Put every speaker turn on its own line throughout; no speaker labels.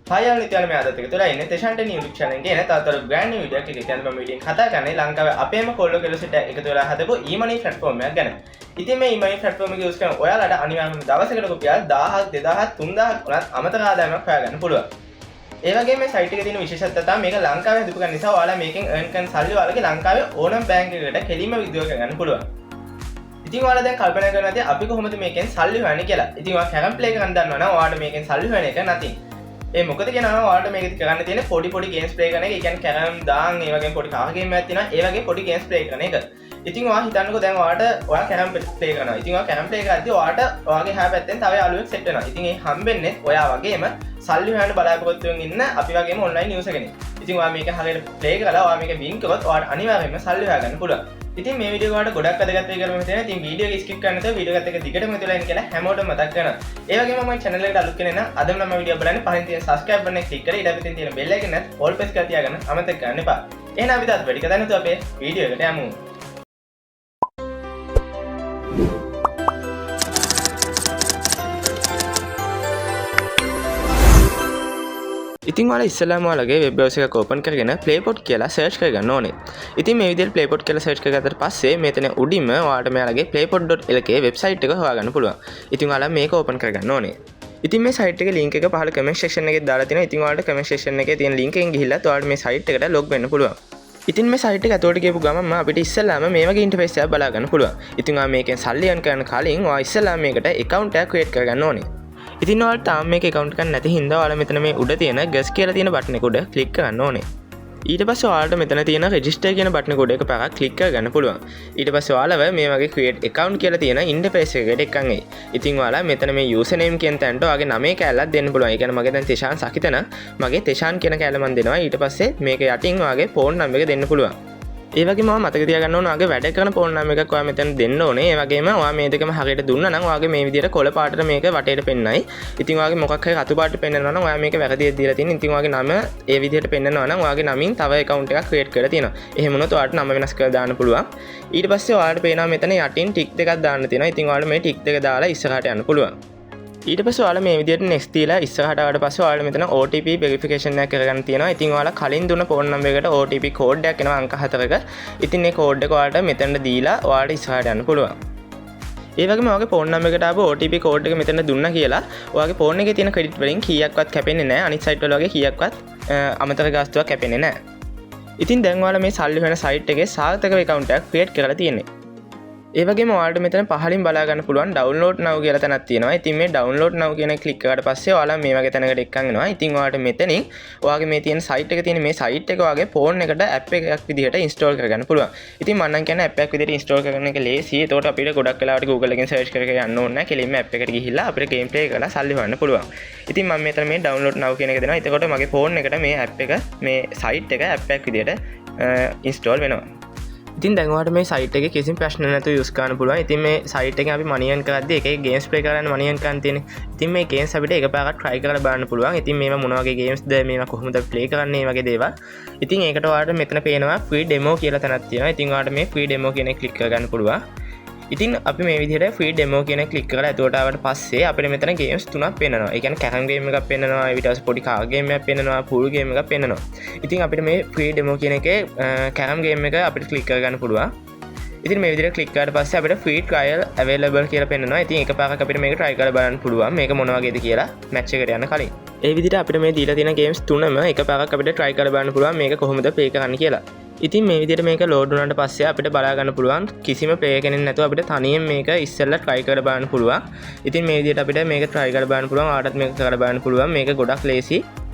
Hi යාළුවනේ, ඉතින් මේ අදත් එකතු වෙලා ඉන්නේ තෙෂාන්ට YouTube channel එකේ එන තව තවත් බ්‍රෑන්ඩ් නිව් වීඩියෝ එකක් එක්ක. ඉතින් මම වීඩියෝ එක කතා කරන්නේ ලංකාවේ අපේම කොල්ලෝ කෙල්ලෝ සෙට් එකතු වෙලා හදපු e-money platform එකක් ගැන. ඉතින් මේ e-money platform එක යූස් කරන ඔයාලට අනිවාර්යයෙන්ම දවසකට රුපියල් 1000ක්, 2000ක්, 3000ක් වුණත් අමතර ආදායමක් හොයාගන්න පුළුවන්. ඒ වගේම මේ සයිට් එකේ තියෙන විශේෂත්වය තමයි මේක ලංකාවේ හදපු කෙනා නිසා ඔයාලා මේකෙන් earn කරන සල්ලි ඔයාලගේ ලංකාවේ ඕනම බැංක් එකකට කෙලින්ම විත්ඩ්‍රෝ කරගන්න පුළුවන්. ඉතින් ඔයාලා දැන් කල්පනා කරනවා ඇති අපි කොහොමද මේකෙන් සල්ලි හොයන්නේ කියලා. ඉතින් ඔයා කැරම් ප්ලේ කරන්න දන්නවා නම් ඔයාලට මේකෙන් සල්ලි හොයන එක nothing. ඒ මොකද කියනවා, ඔයාලට මේකෙදි කරන්න තියෙන පොඩි පොඩි ගේම්ස් ප්ලේ කරන එක. ඒ කියන්නේ කැරම්, දාන්, ඒ වගේම පොඩි කාර් ගේම් එකක් තියෙනවා. ඒ වගේ පොඩි ගේම්ස් ප්ලේ කරන එක. ඉතින් ඔයා හිතන්නකෝ දැන් ඔයාලට ඔයා කැරම් ප්ලේ කරනවා. ඉතින් ඔයා කැරම් ප්ලේ කරද්දි ඔයාට ඔයාගේ එහා පැත්තෙන් තව යාළුවෙක් සෙට් වෙනවා. ඉතින් ඒ හම්බෙන්නේ ඔයා වගේම සල්ලි හොයන්න බලාපොරොත්තු වෙන ඉන්න අපි වගේම ඔන්ලයින් යූසර් කෙනෙක්. ඉතින් ඔයා මේක හරියට ප්ලේ කරලා ඔයා මේක වින් කරොත් ඔයාට අනිවාර්යයෙන්ම සල්ලි හොයාගන්න පුළුවන්. ඉතින් මේ වීඩියෝ එක ඔයාලට ගොඩක් වැදගත් වෙයි කියලා මම හිතනවා. ඉතින් වීඩියෝ එක ස්කිප් කරන්න නැතුව වීඩියෝ එකත් එක්ක දිගටම එකතු වෙලා ඉන්න කියලා හැමෝටම මතක් කරනවා. ඒ වගේම මම චැනල් එකට අලුත් කෙනෙක් නම් අදම නම් වීඩියෝ බලන්න පහලින් තියෙන subscribe button එක ක්ලික් කරලා ඊට පිටින් තියෙන බෙල් අයිකන් එකත් ඕල් ප්‍රෙස් කරලා තියාගන්න අමතක කරන්න එපා. එහෙනම් අපි තවත් වැඩි කතා නැතුව අපේ වීඩියෝ එකට යමු. ඉතින් ඔයාලා ඉස්සෙල්ලාම ඔයාලගේ වෙබ් බ්‍රවුසර් එකක් ඕපන් කරගෙන Playpod කියලා සර්ච් කරගන්න ඕනේ. ඉතින් මේ විදිහට Playpod කියලා සර්ච් කරගත්තට පස්සේ මෙතන උඩින්ම ඔයාලට මෙයාලගේ playpod.lk website එක හොයාගන්න පුළුවන්. ඉතින් ඔයාලා මේක ඕපන් කරගන්න ඕනේ. ඉතින් මේ සයිට් එකේ ලින්ක් එක පහළ කමෙන්ට් සෙක්ෂන් එකේ දාලා තියෙනවා. ඉතින් ඔයාලට කමෙන්ට් සෙක්ෂන් එකේ තියෙන ලින්ක් එකෙන් ගිහිල්ලා ඔයාලට මේ සයිට් එකට ලොග් වෙන්න පුළුවන්. ඉතින් මේ සයිට් එක ඇතුළට ගියපු ගමන්ම අපිට ඉස්සෙල්ලාම මේ වගේ ඉන්ටර්ෆේස් එකක් බලා ගන්න පුළුවන්. ඉතින් ඔයා මේකෙන් සල්ලි earn කරන්න කලින් ඔයා ඉස්සෙල්ලාම මේකට ඇකවුන්ට් එකක් ක්‍රියේට් කරගන්න ඕනේ. ඉතින් ඔයාලට තාම මේක ඇකවුන්ට් එකක් නැති හින්දා ඔයාලා මෙතන මේ උඩ තියෙන ගස් කියලා තියෙන බටන් එක උඩ ක්ලික් කරන්න ඕනේ. ඊට පස්සේ ඔයාලට මෙතන තියෙන රෙජිස්ටර් කියන බටන් එක උඩ එකපාරක් ක්ලික් කරගන්න පුළුවන්. ඊට පස්සේ ඔයාලව මේ වගේ ක්‍රියේට් ඇකවුන්ට් කියලා තියෙන ඉන්ටර්ෆේස් එකකට එක්කන් එයි. ඉතින් ඔයාලා මෙතන මේ යූසර් නේම් කියන තැනට ඔයාගේ නමේ කෑල්ලක් දෙන්න පුළුවන්. ඒ කියන්නේ මගේ දැන් තෙෂාන් සකිත නම් මගේ තෙෂාන් කියන කෑල්ල මම දෙනවා. ඊට පස්සේ මේක යටින් ඔයාගේ ෆෝන් නම්බර් එක දෙන්න පුළුවන්. ඒ වගේම ඔයා මතක තියාගන්න ඕන ඔයාගේ වැඩ කරන ෆෝන් නම්බර් එකක් ඔයා මෙතන දෙන්න ඕනේ. ඒ වගේම ඔයා මේ දෙකම හරියට දුන්නා නම් ඔයාගේ මේ විදියට කොළ පාටට මේක වටේට පෙන්නයි. ඉතින් ඔයාගේ මොකක් හරි රතු පාටට පෙන්නනවා නම් ඔයා මේක වැරදියට දීලා තියෙනවා. ඉතින් ඔයාගේ නම ඒ විදියට පෙන්නනවා නම් ඔයාගේ නමින් තව ඇකවුන්ට් එකක් ක්‍රියේට් කරලා තියෙනවා. එහෙම වුණොත් ඔයාට නම වෙනස් කරලා දාන්න පුළුවන්. ඊට පස්සේ ඔයාලට පේනවා මෙතන යටින් ටික් දෙකක් දාන්න තියෙනවා. ඉතින් ඔයාලට මේ ටික් දෙක දාලා ඉස්සරහට යන්න පුළුවන්. ඊට පස්සේ ඔයාලා මේ විදියට next දීලා ඉස්සරහට ආවට පස්සේ ඔයාලා මෙතන OTP verification එකක් කරගන්න තියෙනවා. ඉතින් ඔයාලා කලින් දුන්න ෆෝන් නම්බර් එකට OTP code එකක් එනවා අංක 4ක. ඉතින් මේ කෝඩ් එක ඔයාලට මෙතනට දීලා ඔයාලට ඉස්සරහට යන්න පුළුවන්. ඒ වගේම ඔයාගේ ෆෝන් නම්බර් එකට ආපු OTP code එක මෙතන දුන්නා කියලා ඔයාගේ ෆෝන් එකේ තියෙන ක්‍රෙඩිට් වලින් කීයක්වත් කැපෙන්නේ නැහැ. අනිත් සයිට් වල වගේ කීයක්වත් අමතර ගාස්තුවක් කැපෙන්නේ නැහැ. ඉතින් දැන් ඔයාලා මේ සල්ලි හොයන සයිට් එකේ සාර්ථකව ඇකවුන්ට් එකක් ක්‍රියේට් කරලා තියෙන්නේ. ඒ වගේම ඔයාලට මෙතන පහලින් බලා ගන්න පුළුවන් ඩවුන්ලෝඩ් now කියලා තැනක් තියෙනවා. ඉතින් මේ ඩවුන්ලෝඩ් now කියන එක ක්ලික් කරාට පස්සේ ඔයාලා මේ වගේ තැනකට එක්කන් එනවා. ඉතින් ඔයාලට මෙතනින් ඔයාගේ මේ තියෙන සයිට් එක තියෙන මේ සයිට් එක ඔයාගේ ෆෝන් එකට ඇප් එකක් විදිහට ඉන්ස්ටෝල් කරගන්න පුළුවන්. ඉතින් මම නම් කියන්නේ ඇප් එකක් විදිහට ඉන්ස්ටෝල් කරන එක ලේසියි. එතකොට අපිට ගොඩක් වෙලාවට Google එකෙන් සර්ච් කර කර යන්න ඕනේ නැහැ. කෙලින්ම ඇප් එකට ගිහිල්ලා අපිට ගේම් ප්ලේ කරලා සල්ලි හොයන්න පුළුවන්. ඉතින් මම මෙතන මේ ඩවුන්ලෝඩ් now කියන එක දෙනවා. එතකොට මගේ ෆෝන් එකට මේ ඇප් එක, මේ සයිට් එක ඇප් එකක් විදිහට ඉන්ස්ටෝල් වෙනවා. ඉතින් දැන් ඔයාලට මේ සයිට් එකේ කිසිම ප්‍රශ්න නැතුව යූස් කරන්න පුළුවන්. ඉතින් මේ සයිට් එකෙන් අපි මනි earn කරද්දී එක එක ගේම්ස් ප්ලේ කරන්න මනි earn කරන්න තියෙන්නේ. ඉතින් මේ ගේම්ස් අපිට එකපාරක් try කරලා බලන්න පුළුවන්. ඉතින් මේවා මොන වගේ ගේම්ස්ද, මේවා කොහොමද අපි ප්ලේ කරන්නේ, මේ වගේ දේවල්. ඉතින් ඒකට ඔයාලට මෙතන පේනවා ෆ්‍රී ඩෙමෝ කියලා තැනක් තියෙනවා. ඉතින් ඔයාලට මේ ෆ්‍රී ඩෙමෝ කියන එක ක්ලික් කරගන්න පුළුවන්. ඉතින් අපි මේ විදිහට ෆ්‍රී ඩෙමෝ කියන එක ක්ලික් කරලා ඇතුළට ආවට පස්සේ අපිට මෙතන ගේම්ස් තුනක් පෙන්නනවා. ඒ කියන්නේ කැරම් ගේම් එකක් පෙන්නනවා, ඊට පස්සේ පොඩි කාර් ගේම් එකක් පෙන්නනවා, පූල් ගේම් එකක් පෙන්නනවා. ඉතින් අපිට මේ ෆ්‍රී ඩෙමෝ කියන එකේ කැරම් ගේම් එක අපිට ක්ලික් කරගන්න පුළුවන්. ඉතින් මේ විදිහට ක්ලික් කරාට පස්සේ අපිට ෆ්‍රී ට්‍රයල් අවైలබල් කියලා පෙන්නනවා. ඉතින් එකපාරක් අපිට මේක ට්‍රයි කරලා බලන්න පුළුවන් මේක මොන වගේද කියලා මැච් එකට යන කලින්. ඒ විදිහට අපිට මේ දීලා තියෙන ගේම්ස් තුනම එකපාරක් අපිට ට්‍රයි කරලා බලන්න පුළුවන් මේක කොහොමද ප්ලේ කරන්න කියලා. ඉතින් මේ විදිහට මේක ලෝඩ් වුණාට පස්සේ අපිට බලා ගන්න පුළුවන් කිසිම ප්ලේයර් කෙනෙක් නැතුව අපිට තනියෙන් මේක ඉස්සෙල්ලා ට්‍රයි කරලා බලන්න පුළුවන්. ඉතින් මේ විදිහට අපිට මේක ට්‍රයි කරලා බලන්න පුළුවන්. ඔයාලටත් මේක කරලා බලන්න පුළුවන්. මේක ගොඩක් ලේසි.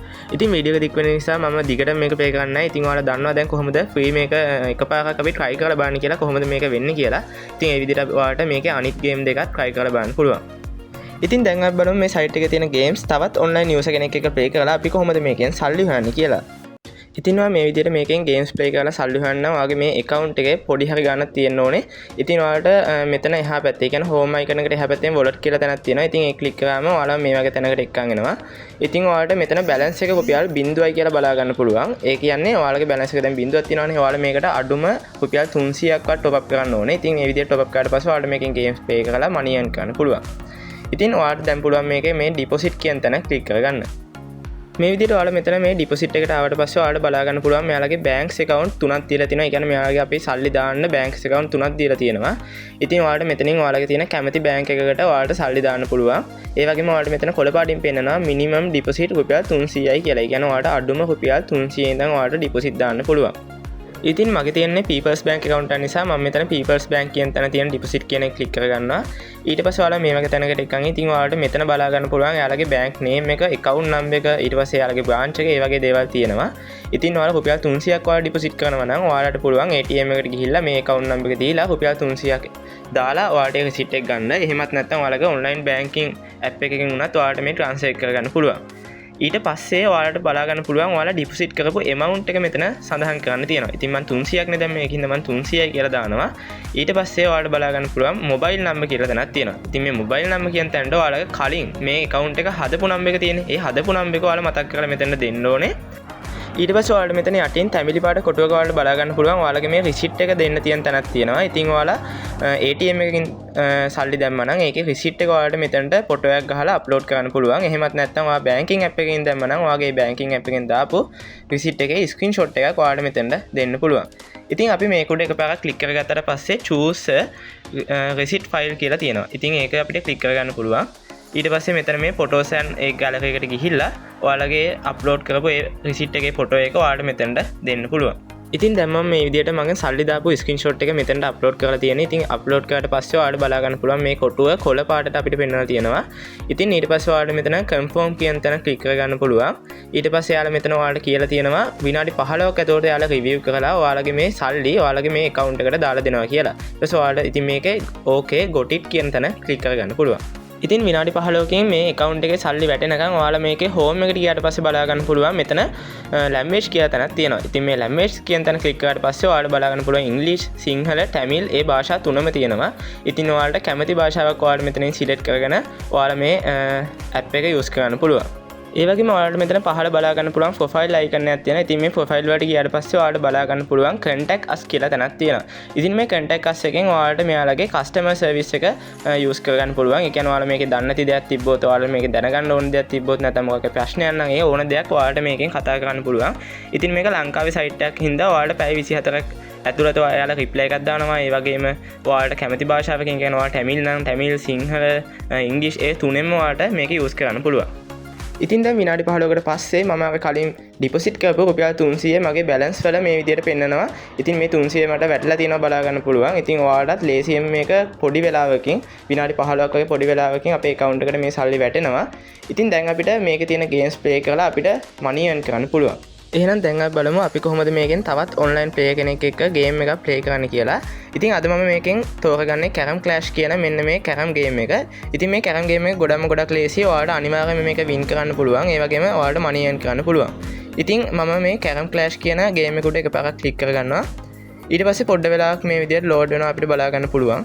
ඉතින් වීඩියෝ එක දික් වෙන නිසා මම දිගටම මේක ප්ලේ කරන්නේ නැහැ. ඉතින් ඔයාලා දන්නවා දැන් කොහොමද ෆ්‍රී මේක එකපාරක් අපි ට්‍රයි කරලා බලන්න කියලා, කොහොමද මේක වෙන්නේ කියලා. ඉතින් ඒ විදිහට අපි ඔයාලට මේකේ අනිත් ගේම් දෙකත් ට්‍රයි කරලා බලන්න පුළුවන්. ඉතින් දැන් අපි බලමු මේ සයිට් එකේ තියෙන ගේම්ස් තවත් ඔන්ලයින් යූසර් කෙනෙක් එක්ක ප්ලේ කරලා අපි කොහොමද මේකෙන් සල්ලි හොයන්නේ කියලා. ඉතින් ඔයා මේ විදිහට මේකෙන් ගේම්ස් ප්ලේ කරලා සල්ලි හොයන්න නම් ඔයාගේ මේ ඇකවුන්ට් එකේ පොඩි හරි ගාණක් තියෙන්න ඕනේ. ඉතින් ඔයාලට මෙතන එහා පැත්තේ, ඒ කියන්නේ හෝම් අයිකන් එකට එහා පැත්තෙන් වොලට් කියලා තැනක් තියෙනවා. ඉතින් ඒක ක්ලික් කරාම ඔයාලා මේ වගේ තැනකට එක්කන් එනවා. ඉතින් ඔයාලට මෙතන බැලන්ස් එක රුපියල් 0යි කියලා බලා ගන්න පුළුවන්. ඒ කියන්නේ ඔයාලගේ බැලන්ස් එක දැන් 0ක් තියෙනවනේ. ඔයාලා මේකට අඩුම රුපියල් 300ක්වත් ටොප් අප් කරන්න ඕනේ. ඉතින් මේ විදිහට ටොප් අප් කරාට පස්සේ ඔයාලට මේකෙන් ගේම්ස් ප්ලේ කරලා මනි අර්න් කරන්න පුළුවන්. ඉතින් ඔයාලට දැන් පුළුවන් මේකේ මේ ඩිපොසිට් කියන තැන ක්ලික් කරගන්න. මේ විදිහට ඔයාලා මෙතන මේ ඩිපොසිට් එකට ආවට පස්සේ ඔයාලට බලා ගන්න පුළුවන් මෙයාලගේ බැංක්ස් ඇකවුන්ට් තුනක් දීලා තියෙනවා. ඒ කියන්නේ මෙයාලගේ අපි සල්ලි දාන්න බැංක්ස් ඇකවුන්ට් තුනක් දීලා තියෙනවා. ඉතින් ඔයාලට මෙතනින් ඔයාලගේ තියෙන කැමති බැංක් එකකට ඔයාලට සල්ලි දාන්න පුළුවන්. ඒ වගේම ඔයාලට මෙතන කොළ පාටින් පෙන්නනවා මිනිමම් ඩිපොසිට් රුපියල් 300යි කියලා. ඒ කියන්නේ ඔයාලට අඩුම රුපියල් 300 ඉඳන් ඔයාලට ඩිපොසිට් දාන්න පුළුවන්. ඉතින් මගේ තියෙන්නේ People's Bank account එක නිසා මම මෙතන People's Bank කියන තැන තියෙන ඩිපොසිට් කියන එක ක්ලික් කරගන්නවා. ඊට පස්සේ ඔයාලා මේ වගේ තැනකට එක්කන් ඉතින් ඔයාලට මෙතන බලා ගන්න පුළුවන් එයාලගේ බැංක් නේම් එක, account number එක, ඊට පස්සේ එයාලගේ බ්‍රාන්ච් එක, ඒ වගේ දේවල් තියෙනවා. ඉතින් ඔයාලා රුපියල් 300ක් ඔයාලා ඩිපොසිට් කරනවා නම් ඔයාලට පුළුවන් ATM එකට ගිහිල්ලා මේ account number එක දීලා රුපියල් 300ක් දාලා ඔයාලට ඒ රිසිට් එක ගන්න. එහෙමත් නැත්නම් ඔයාලගේ ඔන්ලයින් බැංකින් ඇප් එකකින් වුණත් ඔයාලට මේ ට්‍රාන්ස්ෆර් කරගන්න පුළුවන්. ඊට පස්සේ ඔයාලට බලා ගන්න පුළුවන් ඔයාලා ඩිපොසිට් කරපු ඇමවුන්ට් එක මෙතන සඳහන් කරන්න තියෙනවා. ඉතින් මං 300ක් නේ දැන් මේකින්ද මං 300යි කියලා දානවා. ඊට පස්සේ ඔයාලට බලා ගන්න පුළුවන් මොබයිල් නම්බර් කියලා තැනක් තියෙනවා. ඉතින් මේ මොබයිල් නම්බර් කියන තැනට ඔයාලගේ කලින් මේ ඇකවුන්ට් එක හදපු නම්බර් එක තියෙන්නේ. ඒ හදපු නම්බර් එක ඔයාලා මතක් කරලා මෙතන දෙන්න ඕනේ. ඊට පස්සේ ඔයාලට මෙතන යටින් තැඹිලි පාට කොටුවක ඔයාලට බලා ගන්න පුළුවන් ඔයාලගේ මේ රිසිට් එක දෙන්න තියෙන තැනක් තියෙනවා. ඉතින් ඔයාලා ATM එකකින් සල්ලි දැම්මා නම් ඒකේ රිසිට් එක ඔයාලට මෙතනට ෆොටෝ එකක් ගහලා අප්ලෝඩ් කරන්න පුළුවන්. එහෙමත් නැත්නම් ඔයා බැංකින් ඇප් එකකින් දැම්මා නම් ඔයාගේ බැංකින් ඇප් එකෙන් දාපු රිසිට් එකේ ස්ක්‍රීන්ෂොට් එකක් ඔයාලට මෙතනට දෙන්න පුළුවන්. ඉතින් අපි මේක උඩ එකපාරක් ක්ලික් කරගත්තට පස්සේ choose receipt file කියලා තියෙනවා. ඉතින් ඒක අපිට ක්ලික් කරගන්න පුළුවන්. ඊට පස්සේ මෙතන මේ ෆොටෝස් ඇන්ඩ් ඒ ගැලරි එකට ගිහිල්ලා ඔයාලගේ අප්ලෝඩ් කරපු ඒ රිසිට් එකේ ෆොටෝ එක ඔයාලට මෙතනට දෙන්න පුළුවන්. ඉතින් දැන් මම මේ විදිහට මගෙන් සල්ලි දාපු ස්ක්‍රීන්ෂොට් එක මෙතනට අප්ලෝඩ් කරලා තියෙනවා. ඉතින් අප්ලෝඩ් කරාට පස්සේ ඔයාලට බලා ගන්න පුළුවන් මේ කොටුව කොළ පාටට අපිට පෙන්වලා තියෙනවා. ඉතින් ඊට පස්සේ ඔයාලට මෙතන කන්ෆර්ම් කියන තැන ක්ලික් කරගන්න පුළුවන්. ඊට පස්සේ එයාලා මෙතන ඔයාලට කියලා තියෙනවා විනාඩි 15ක් ඇතුළත එයාලා රිවිව් කරලා ඔයාලගේ මේ සල්ලි ඔයාලගේ මේ ඇකවුන්ට් එකට දාලා දෙනවා කියලා. ඊට පස්සේ ඔයාලට ඉතින් මේකේ ඕකේ ගොට් it කියන තැන ක්ලික් කරගන්න පුළුවන්. ඉතින් විනාඩි 15කින් මේ ඇකවුන්ට් එකේ සල්ලි වැටෙනකන් ඔයාලා මේකේ හෝම් එකට ගියාට පස්සේ බලා ගන්න පුළුවන් මෙතන ලැන්ග්වේජ් කියලා තැනක් තියෙනවා. ඉතින් මේ ලැන්ග්වේජ් කියන තැන ක්ලික් කරාට පස්සේ ඔයාලට බලා ගන්න පුළුවන් ඉංග්‍රීසි, සිංහල, ටැමිල් ඒ භාෂා තුනම තියෙනවා. ඉතින් ඔයාලට කැමති භාෂාවක් ඔයාලට මෙතනින් සිලෙක්ට් කරගෙන ඔයාලා මේ ඇප් එක යූස් කරන්න පුළුවන්. ඒ වගේම ඔයාලට මෙතන පහළ බලා ගන්න පුළුවන් ප්‍රොෆයිල් අයිකන් එකක් තියෙනවා. ඉතින් මේ ප්‍රොෆයිල් වලට ගියාට පස්සේ ඔයාලට බලා ගන්න පුළුවන් කන්ටැක්ට් අස් කියලා තැනක් තියෙනවා. ඉතින් මේ කන්ටැක්ට් අස් එකෙන් ඔයාලට මෙයාලගේ කස්ටමර් සර්විස් එක යූස් කරගන්න පුළුවන්. ඒ කියන්නේ ඔයාලා මේකේ දන්නේ නැති දෙයක් තිබ්බොත්, ඔයාලා මේකේ දැනගන්න ඕන දෙයක් තිබ්බොත්, නැත්නම් මොකක් හරි ප්‍රශ්නයක් නම් ඒ ඕන දෙයක් ඔයාලට මේකෙන් කතා කරන්න පුළුවන්. ඉතින් මේක ලංකාවේ සයිට් එකක් හින්දා ඔයාලට පැය 24ක් ඇතුළත ඔයාලා රිප්ලයි එකක් දානවා. ඒ වගේම ඔයාලට කැමති භාෂාවකින්, කියන්නේ ඔයාලා ටැමිල් නම් ටැමිල්, සිංහල, ඉංග්‍රීසි ඒ තුනෙන්ම ඔයාලට මේක යූස් කරන්න පුළුවන්. ඉතින් දැන් විනාඩි 15කට පස්සේ මම අර කලින් ඩිපොසිට් කරපු රුපියල් 300 මගේ බැලන්ස් වල මේ විදිහට පෙන්නනවා. ඉතින් මේ 300 මට වැටලා තියෙනවා බලා ගන්න පුළුවන්. ඉතින් ඔයාලටත් ලේසියෙන් මේක පොඩි වෙලාවකින්, විනාඩි 15ක් වගේ පොඩි වෙලාවකින් අපේ ඇකවුන්ට් එකට මේ සල්ලි වැටෙනවා. ඉතින් දැන් අපිට මේකේ තියෙන ගේම්ස් ප්ලේ කරලා අපිට මනි අර්න් කරන්න පුළුවන්. එහෙනම් දැන් අපි බලමු අපි කොහොමද මේකෙන් තවත් ඔන්ලයින් ප්ලේයර් කෙනෙක් එක්ක ගේම් එකක් ප්ලේ කරන්න කියලා. ඉතින් අද මම මේකෙන් තෝරගන්නේ කැරම් ක්ලෑෂ් කියන මෙන්න මේ කැරම් ගේම් එක. ඉතින් මේ කැරම් ගේම් එක ගොඩක්ම ගොඩක් ලේසි. ඔයාලට අනිවාර්යයෙන්ම මේක වින් කරන්න පුළුවන්. ඒ වගේම ඔයාලට මනි අර්න් කරන්න පුළුවන්. ඉතින් මම මේ කැරම් ක්ලෑෂ් කියන ගේම් එක උඩ එකපාරක් ක්ලික් කරගන්නවා. ඊට පස්සේ පොඩ්ඩ වෙලාවක් මේ විදිහට ලෝඩ් වෙනවා අපිට බලා ගන්න පුළුවන්.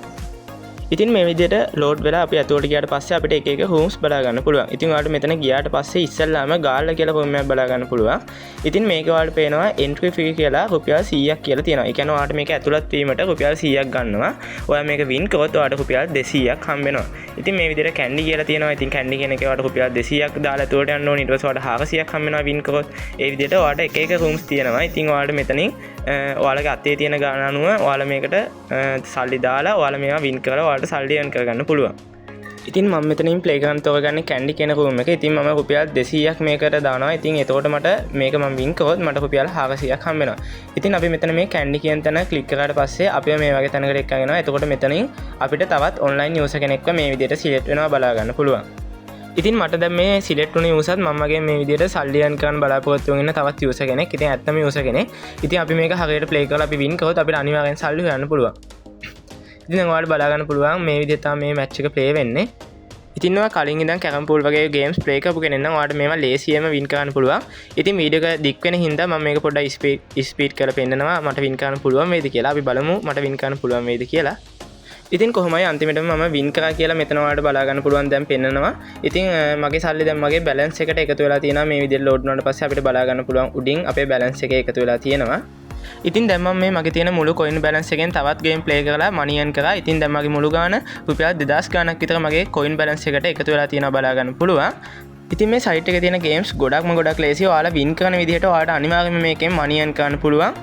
ඉතින් මේ විදිහට ලෝඩ් වෙලා අපි ඇතුළට ගියාට පස්සේ අපිට එක එක රූම්ස් බලා ගන්න පුළුවන්. ඉතින් ඔයාලට මෙතන ගියාට පස්සේ ඉස්සෙල්ලාම ගාල්ල කියලා රූම් එකක් බලා ගන්න පුළුවන්. ඉතින් මේක ඔයාලට පේනවා එන්ට්‍රි ෆී කියලා රුපියල් 100ක් කියලා තියෙනවා. ඒ කියන්නේ ඔයාලට මේක ඇතුළත් වීමට රුපියල් 100ක් ගන්නවා. ඔයා මේක වින් කරොත් ඔයාලට රුපියල් 200ක් හම්බ වෙනවා. ඉතින් මේ විදිහට කැන්ඩි කියලා තියෙනවා. ඉතින් කැන්ඩි කියන එකේ ඔයාලට රුපියල් 200ක් දාලා ඇතුළට යන්න ඕනේ. ඊට පස්සේ ඔයාලට 400ක් හම්බ වෙනවා වින් කරොත්. ඒ විදිහට ඔයාලට එක එක රූම්ස් තියෙනවා. ඉතින් ඔයාලට මෙතනින් ඔයාලගේ අතේ තියෙන ගාන අනුව ඔයාලා මේකට සල්ලි දාලා ඔයාලා මේවා වින් කරලා ඔයාලට සල්ලි earn කරගන්න පුළුවන්. ඉතින් මම මෙතනින් ප්ලේ කරන්න තෝරගන්නේ කැන්ඩි කියන රූම් එක. ඉතින් මම රුපියල් 200ක් මේකට දානවා. ඉතින් එතකොට මට මේක මම වින් කරොත් මට රුපියල් 400ක් හම්බ වෙනවා. ඉතින් අපි මෙතන මේ කැන්ඩි කියන තැන ක්ලික් කරාට පස්සේ අපිව මේ වගේ තැනකට එක්කන් එනවා. එතකොට මෙතනින් අපිට තවත් ඔන්ලයින් යූසර් කෙනෙක්ව මේ විදිහට සිලෙක්ට් වෙනවා බලා ගන්න පුළුවන්. ඉතින් මට දැන් මේ සිලෙක්ට් වුණ යූසර්ත් මම වගේ මේ විදිහට සල්ලි earn කරන්න බලාපොරොත්තු වෙන ඉන්න තවත් යූසර් කෙනෙක්. ඉතින් ඇත්තම යූසර් කෙනෙක්. ඉතින් අපි මේක හරියට ප්ලේ කරලා අපි වින් කරොත් අපිට අනිවාර්යෙන් සල්ලි හොයන්න පුළුවන්. ඉතින් දැන් ඔයාලට බලා ගන්න පුළුවන් මේ විදිහට තමයි මේ මැච් එක ප්ලේ වෙන්නේ. ඉතින් ඔයා කලින් ඉඳන් කැරම් පූල් වගේ ගේම්ස් ප්ලේ කරපු කෙනෙක් නම් ඔයාලට මේවා ලේසියෙන්ම වින් කරන්න පුළුවන්. ඉතින් වීඩියෝ එක දික් වෙන හින්දා මම මේක පොඩ්ඩක් ස්පීඩ් කරලා පෙන්නනවා මට වින් කරන්න පුළුවන් වේද කියලා. අපි බලමු මට වින් කරන්න පුළුවන් වේද කියලා. ඉතින් කොහොමයි අන්තිමටම මම වින් කරා කියලා මෙතන ඔයාලට බලා ගන්න පුළුවන් දැන් පෙන්නනවා. ඉතින් මගේ සල්ලි දැන් මගේ බැලන්ස් එකට එකතු වෙලා තියෙනවා. මේ විදිහට ලෝඩ් වුණාට පස්සේ අපිට බලා ගන්න පුළුවන් උඩින් අපේ බැලන්ස් එකේ එකතු වෙලා තියෙනවා. ඉතින් දැන් මම මේ මගේ තියෙන මුළු කොයින් බැලන්ස් එකෙන් තවත් ගේම් ප්ලේ කරලා මනි අර්න් කරා. ඉතින් දැන් මගේ මුළු ගාන රුපියල් 2000 ගාණක් විතර මගේ කොයින් බැලන්ස් එකට එකතු වෙලා තියෙනවා බලා ගන්න පුළුවන්. ඉතින් මේ සයිට් එකේ තියෙන ගේම්ස් ගොඩක්ම ගොඩක් ලේසි. ඔයාලා වින් කරන විදිහට ඔයාලට අනිවාර්යයෙන්ම මේකෙන් මනි earn කරන්න පුළුවන්.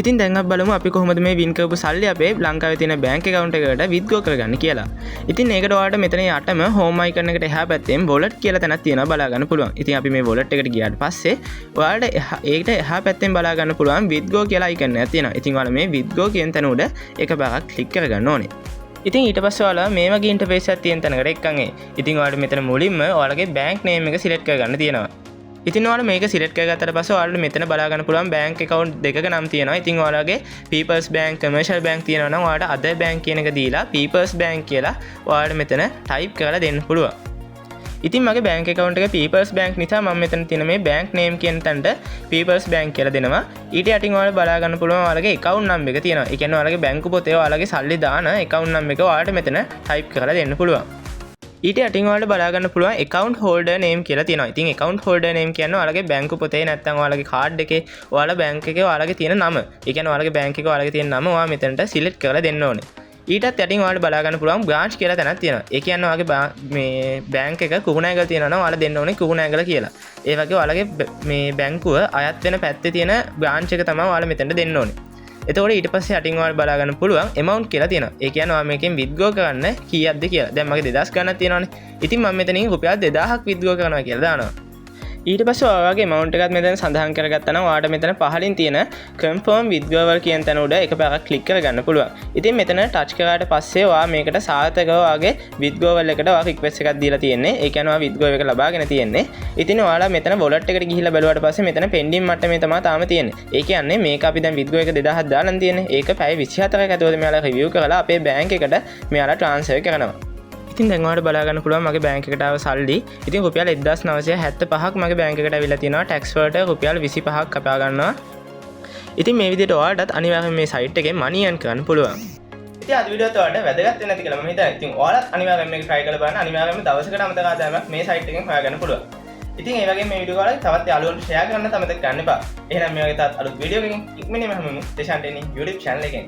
ඉතින් දැන් අපි බලමු අපි කොහොමද මේ වින් කරපු සල්ලි අපේ ලංකාවේ තියෙන බැංක් ඇකවුන්ට් එකකට විත්ඩ්‍රෝ කරගන්න කියලා. ඉතින් ඒකට ඔයාලට මෙතන යටම හෝම් අයිකන් එකට එහා පැත්තෙන් වොලට් කියලා තැනක් තියෙනවා බලා ගන්න පුළුවන්. ඉතින් අපි මේ වොලට් එකට ගියාට පස්සේ ඔයාලට ඒකට එහා පැත්තෙන් බලා ගන්න පුළුවන් විත්ඩ්‍රෝ කියලා අයිකන් එකක් තියෙනවා. ඉතින් ඔයාලා මේ විත්ඩ්‍රෝ කියන තැන උඩ එකපාරක් ක්ලික් කරගන්න ඕනේ. ඉතින් ඊට පස්සේ ඔයාලා මේ වගේ ඉන්ටර්ෆේස් එකක් තියෙන තැනකට එක්කන් එයි. ඉතින් ඔයාලට මෙතන මුලින්ම ඔයාලගේ බැංක් නේම් එක සිලෙක්ට් කරගන්න තියෙනවා. ඉතින් ඔයාලා මේක සිලෙක්ට් කරගත්තට පස්සේ ඔයාලට මෙතන බලා ගන්න පුළුවන් බැංක් ඇකවුන්ට් දෙකක නම් තියෙනවා. ඉතින් ඔයාලගේ People's Bank, Commercial Bank තියෙනවා නම් ඔයාලට අදර් බැංක් කියන එක දීලා People's Bank කියලා ඔයාලට මෙතන ටයිප් කරලා දෙන්න පුළුවන්. ඉතින් මගේ බැංක් ඇකවුන්ට් එක People's Bank නිසා මම මෙතන තියෙන මේ බැංක් නේම් කියන තැනට People's Bank කියලා දෙනවා. ඊට යටින් ඔයාලට බලා ගන්න පුළුවන් ඔයාලගේ ඇකවුන්ට් නම්බර් එක තියෙනවා. ඒ කියන්නේ ඔයාලගේ බැංකු පොතේ ඔයාලගේ සල්ලි දාන ඇකවුන්ට් නම්බර් එක ඔයාලට මෙතන ටයිප් කරලා දෙන්න පුළුවන්. ඊට යටින් ඔයාලට බලා ගන්න පුළුවන් ඇකවුන්ට් හෝල්ඩර් නේම් කියලා තියෙනවා. ඉතින් ඇකවුන්ට් හෝල්ඩර් නේම් කියන්නේ ඔයාලගේ බැංකු පොතේ නැත්නම් ඔයාලගේ කාඩ් එකේ ඔයාලා බැංක් එකේ ඔයාලගේ තියෙන නම. ඒ කියන්නේ ඔයාලගේ බැංක් එකේ ඔයාලගේ තියෙන නම ඔයා මෙතනට සිලෙක්ට් කරලා දෙන්න ඕනේ. ඊටත් යටින් ඔයාලට බලා ගන්න පුළුවන් බ්‍රාන්ච් කියලා තැනක් තියෙනවා. ඒ කියන්නේ ඔයාගේ මේ බැංක් එක කුරුණෑගල තියෙනවා නම් ඔයාලා දෙන්න ඕනේ කුරුණෑගල කියලා. ඒ වගේ ඔයාලගේ මේ බැංකුව අයත් වෙන පැත්තේ තියෙන බ්‍රාන්ච් එක තමයි ඔයාලා මෙතනට දෙන්න ඕනේ. එතකොට ඊට පස්සේ යටින් ඔයාලට බලා ගන්න පුළුවන් amount කියලා තියෙනවා. ඒ කියන්නේ ඔයා මේකෙන් withdraw කරන්න කීයක්ද කියලා. දැන් මගේ 2000 ගණනක් තියෙනවානේ. ඉතින් මම මෙතනින් රුපියල් 2000ක් withdraw කරනවා කියලා දානවා. ඊට පස්සේ ඔයාගේ amount එකත් මෙතන සඳහන් කරගත්තා නම් ඔයාට මෙතන පහලින් තියෙන confirm withdrawal කියන තැන උඩ එකපාරක් ක්ලික් කරගන්න පුළුවන්. ඉතින් මෙතන ටච් කරාට පස්සේ ඔයා මේකට සාර්ථකව ඔයාගේ withdrawal එකට ඔයා රික්වෙස්ට් එකක් දීලා තියෙන්නේ. ඒ කියන්නේ ඔයා withdrawal එක ලබාගෙන තියෙන්නේ. ඉතින් ඔයාලා මෙතන wallet එකට ගිහිල්ලා බැලුවාට පස්සේ මෙතන pending මට්ටමේ තමයි තාම තියෙන්නේ. ඒ කියන්නේ මේක අපි දැන් withdrawal එක 2000ක් දාලා තියෙන්නේ. ඒක පැය 24ක් ඇතුළත මෙයාලා රිවිව් කරලා අපේ බැංක් එකට මෙයාලා ට්‍රාන්ස්ෆර් කරනවා. ඉතින් දැන් ඔයාලට බලා ගන්න පුළුවන් මගේ බැංක් එකට ආව සල්ලි. ඉතින් රුපියල් 1975ක් මගේ බැංක් එකට ඇවිල්ලා තියෙනවා. ටැක්ස් වලට රුපියල් 25ක් කපා ගන්නවා. ඉතින් මේ විදිහට ඔයාලටත් අනිවාර්යයෙන් මේ සයිට් එකෙන් මනි earn කරන්න පුළුවන්. ඉතින් අද වීඩියෝත් ඔයාලට වැදගත් වෙන්න ඇති කියලා මම හිතනවා. ඉතින් ඔයාලත් අනිවාර්යයෙන් මේක try කරලා බලන්න. අනිවාර්යයෙන්ම දවසකට අමතක ආදායමක් මේ සයිට් එකෙන් හොයාගන්න පුළුවන්. ඉතින් ඒ වගේම මේ වීඩියෝ ඔයාලගේ තවත් යාළුවන්ට ෂෙයා කරන්න අමතක කරන්න එපා. එහෙනම් මේ වගේ තවත් අලුත් වීඩියෝ එකකින් ඉක්මනින්ම හමුවෙමු දේශාන් ටෙනි YouTube channel එකෙන්.